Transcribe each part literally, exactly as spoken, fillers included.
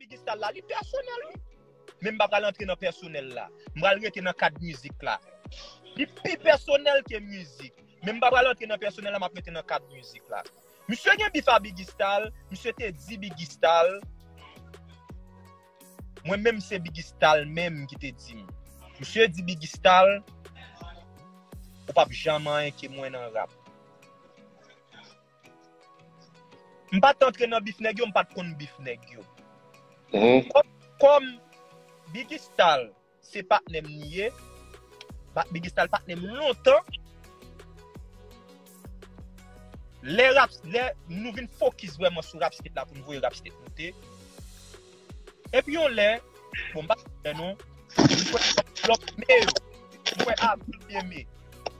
Biggie Star la, li pèsonèl, wi. Men m pa pral antre nan pèsonèl la. M pral rete nan kad mizik la. Li pi pèsonèl ke mizik. Men m pa pral antre nan pèsonèl la, m ap rete nan kad mizik la. Misye gen bif a Biggie Star, misye te di Biggie Star, mwen menm se Biggie Star menm ki te di m. Misye di Biggie Star, ou p ap janm anyen ke mwen nan rap. M pa t antre nan bif nèg yo, m pa t konn bif nèg yo. Mhm. Kòm, kòm Biggie Star se patnè m li ye, pa- Biggie Star patnè m lontan. Lè rap, lè nou vin fokis vrèman sou rap state la pou n voye rap state moute. Epi yon lè, bon, m pa fè non, m kwè lòt men yo, m kwè avril byen me.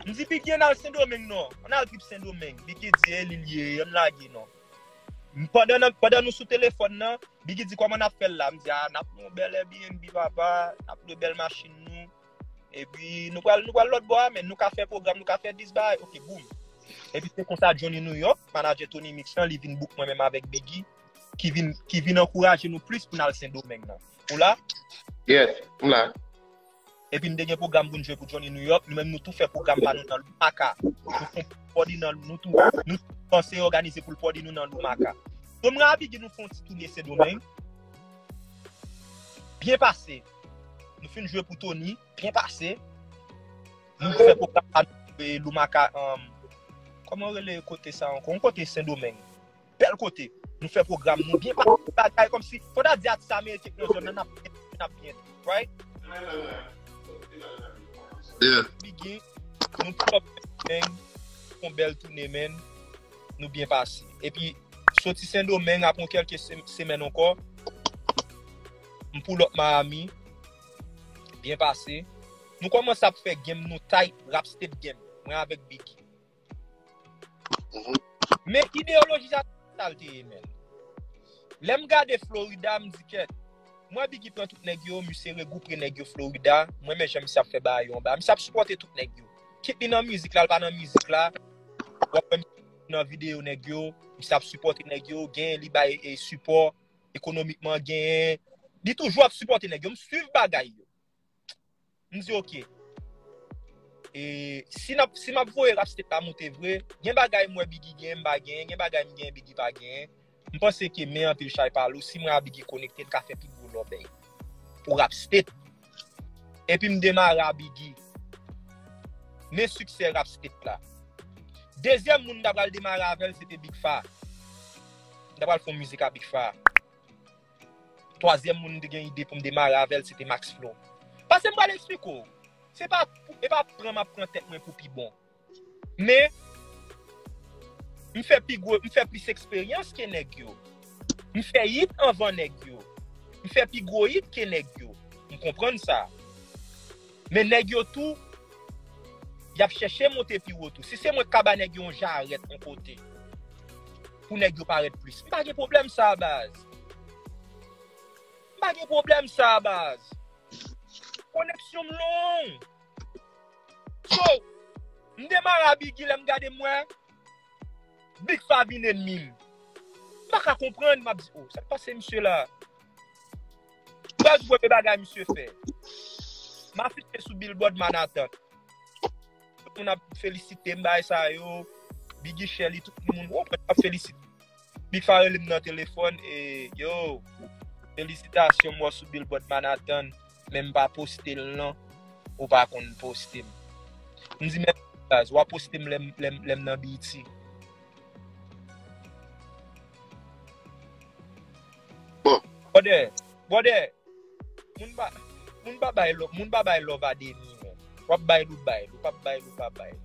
M di Biggie ann al Sendomeng non, ann al trip Sendomeng. Biggie di e li l ye, ann lage non. M- Pandan, nan- pandan nou sou telefòn nan, Biggie di kòman n ap fè l la. M di a, n ap lwe yon bèl Airbnb papa, n ap lwe bèl machin nou. Epi nou pral, nou pral lòt bò a, men nou ka fè pwogram, nou ka fè dis bagay. Ok, boum. Epi se konsa Johnny New York, manadjè Tony Mix lan, li vin book mwen menm avèk Biggie, ki vin, ki vin ankouraje nou plis pou n al Sendomeng nan. Ou la? Yes, m la. Epi n te gen pwogram pou n jwe pou Johnny New York, nou menm nou tou fè pwogram pa nou nan Lumaka. Nou fè pòdi nan, nou tou, nou tou panse òganize pou l pòdi nou nan Lumaka. So mwen a Biggie nou fè yon ti toune Sendomeng. Byen pase. Nou fin jwe pou Tony, byen pase. Nou fè pwogram pa nou e Lumaka, um, kòman rele kote sa ankò? Yon kote Sendomeng. Bèl kote. Nou fè pwogram nou byen pa bagay kòmsi fò ta di atis ameriken nan zòn nan n ap byen, n ap byen, right? Yeah. Biggie, nou pwòp men, fon bèl toune men, nou byen pase. Epi soti Sendomeng apre yon kèlke sem- semèn ankò, m pull up Miami, byen pase. Nou kòmanse ap fè game nou tight, rap state game, mwen avèk Biggie. Men ideyoloji sa, sa l te ye, men. Lè m gade Florida, m di kèt. Mwen Biggie pran tout nèg yo, misye regwoupe nèg yo Florida. Mwen men jan misye ap fè bagay yo anba. Misye ap sipòte tout nèg yo. Kit li nan mizik la, l pa nan mizik la. W ap wè misye nan videyo nèg yo. Misye ap sipòte nèg yo. Genyen li bay e, sipò ekonomikman, genyen. Li toujou ap sipòte nèg yo. M swiv bagay yo. M di ok. E, si n ap, si m ap voye rap state la moute vre, gen bagay m wè Biggie gen, m pa gen, gen bagay m gen, Biggie pa gen. M panse ke men anpil chay pa lou, si mwen a Biggie konekte, n ka fè pi gwo lòbèy pou rap state. Epi m demare a Biggie. Men siksè rap state la. Dezyèm moun m ta pral demare avè l, se te Big Fa. M ta pral fè yon mizik a Big Fa. Twazyèm moun m te gen ide pou m demare avè l, se te Max Flow. Paske m pral eksplike w. Se pa, e pa pran m ap pran tèt mwen pou pi bon. Men, m fè pi gwo, m fè plis eksperyans ke nèg yo. M fè hit anvan nèg yo. M fè pi gwo hit ke nèg yo. M konprann sa. Men nèg yo tou, y ap chèche monte pi wo tou. Si se mwen k ka ba nèg yo yon jarèt yon kote, pou nèg yo parèt plis. M pa gen pwoblèm sa a, baz. M pa gen pwoblèm sa a, baz. Koneksyon m long. So, m demare a Biggie, lè m gade m wè Big Fa vin ènmi m. M pa ka konprann, m ap di, oh, sa k pase misye la? Baz, premye bagay misye fè. M afiche sou billboard Manhattan. Tout moun ap felisite m, bagay sa yo. Biggie Shelly, tout moun, oh, ap felisite. Big Fa rele m nan telefòn, e, yo, felisitasyon, m wè w sou billboard Manhattan, men m pa poste l non. Ou pa konn poste m. M di, men, baz, w a poste m lè m, lè m, lè m nan B E T. Bon. Brother, brother, moun pa, moun pa bay love, moun pa bay love a demi, men. W ap bay l, ou bay l, ou p ap bay l, ou pa bay l.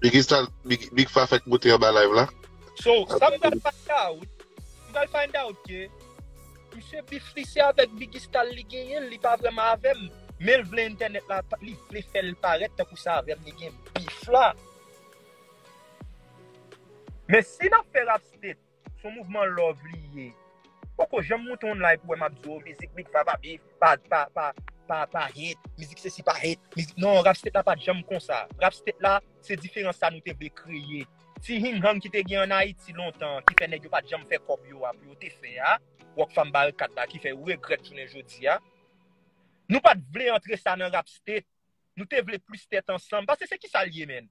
Biggie Star, Big, Big Fa fèk moute anba live la. So, sa m pral find out, m pral find out ke misye bif li se avèk Biggie Star li genyen l, li pa vrèman avè m. Men l vle entènèt la, li vle fè l parèt tankou se avè m li gen bif la. Men si n ap fè rap state, se yon mouvman love li ye. Poko janm moute yon live pou wè m ap di w mizik Big Fa pa bif, pa, pa, pa, pa, pa hit, mizik sesi pa hit, mizik, non, rap state la pa t janm konsa. Rap state la, se diferans sa nou te vle kreye. ti hinghang ki te gen ann Ayiti lontan, ki fè nèg yo pa t janm fè kòb yo a pou yo te fè a, Rockfam Barikad la, ki fè yo regrèt jounen jodi a. Nou pa t vle antre sa nan rap state. Nou te vle plis tèt ansanm. Paske se ki sa l ye, menn.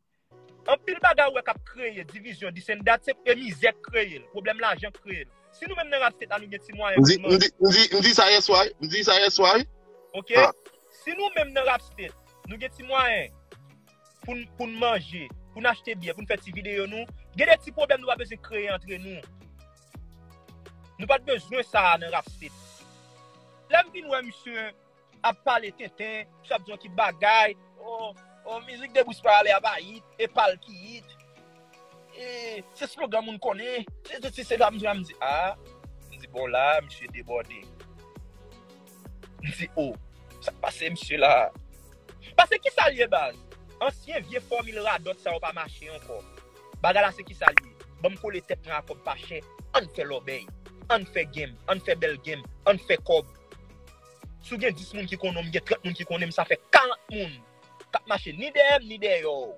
Anpil bagay ou wè k ap kreye divizyon, this and that, se e mizè k kreye l, pwoblèm lajan k kreye l. Si nou menm nan rap state la, nou gen ti mwayen M di, pou nou m di, m di, m di sa yèswa, wi. M di sa yèswa, wi. Ok? Si nou menm nan rap state, nou gen ti mwayen pou n, pou n manje, pou n achte byè, pou n fè ti videyo nou, gen de ti pwoblèm nou pa bezwen kreye antre nou. Nou pa t bezwen sa a nan rap state. Lè m vin wè misye ap pale tenten, misye ap di yon ki bagay, oh, oh, mizik Debout Prale a pa hit, e pa l ki hit. E, se slogan moun konnen, se, se, se, se la, m di, m di, ah, m di, bon, la, misye debòde. M di, oh, sa k pase misye la? Paske ki sa l ye, baz? Ansyen vye fòmil radòt sa yo pa mache ankò. Bagay la se ki sa l ye? Ban m kole tèt mwen a kòb pa chè, ann fè lòbèy, ann fè game, ann fè bèl game, ann fè kòb. Si w gen dis moun ki konnen w, m gen trant moun ki konnen m, sa fè karant moun k ap mache ni dèyè m ni dèyè w.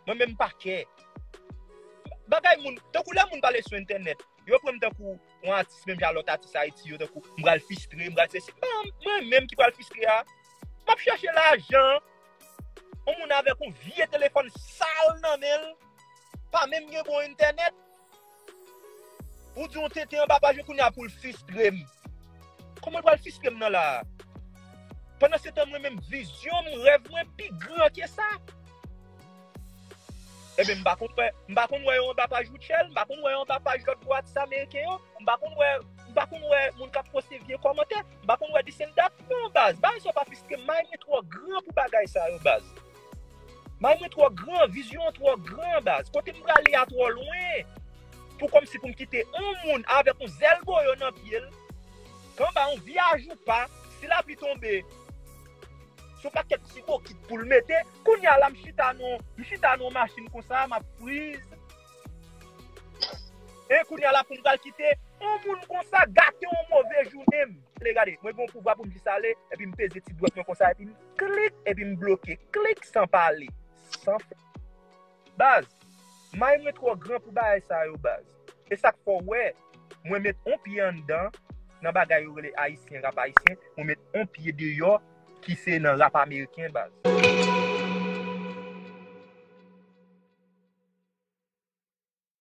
Mwen menm m pa kè. Bagay moun, tankou lè moun pale sou entènèt, yo pran m tankou yon atis menm jan lòt atis Ayiti yo, tankou m pral fistre, m pral sesi. Ban, mwen menm ki pral fistre a, m ap chache lajan. Yon moun avèk yon vye telefòn sal nan men l, pa menm gen bon entènèt. Ou di yon tenten anba paj ou kounye a pou l fistre m. Kòman l pral fistre m nan la a? Pandan se tan mwen menm vizyon m, rèv mwen pi gran ke sa. Ebyen, m pa konn wè, m pa konn wè yo anba paj Rutshelle, m pa konn wè yo anba paj lòt gwo atis ameriken yo, m pa konn wè, m pa konn wè moun k ap poste vye kòmantè, m pa konn wè this and that. Non, baz, bagay sa yo pa fistre m, may mwen twò gran pou bagay sa yo, baz. May mwen twò gran, vizyon an twò gran, baz. Kote m prale a twò lwen. Pou kòmsi pou m kite yon moun avèk yon zèl boyo nan pye l, k anba yon vye ajoupa, si lapli tonbe, se yon pakèt ti bokit pou l mete. Kounye a la, m chita nan, m chita nan yon machin konsa, m ap friz. E kounye a la, pou m pral kite yon moun konsa gate yon move jounen m. Ale gade, mwen gen yon pouvwa pou m jis ale, epi m peze ti dwèt mwen konsa, epi m klik, epi m bloke. Klik san pale, san fè. Baz, may mwen twò gran pou bagay sa yo, baz. E sa k fè w wè, mwen met yon pye anndan, nan bagay yo rele ayisyen, rap ayisyen, mwen met yon pye deyò, ki se nan rap ameriken, baz.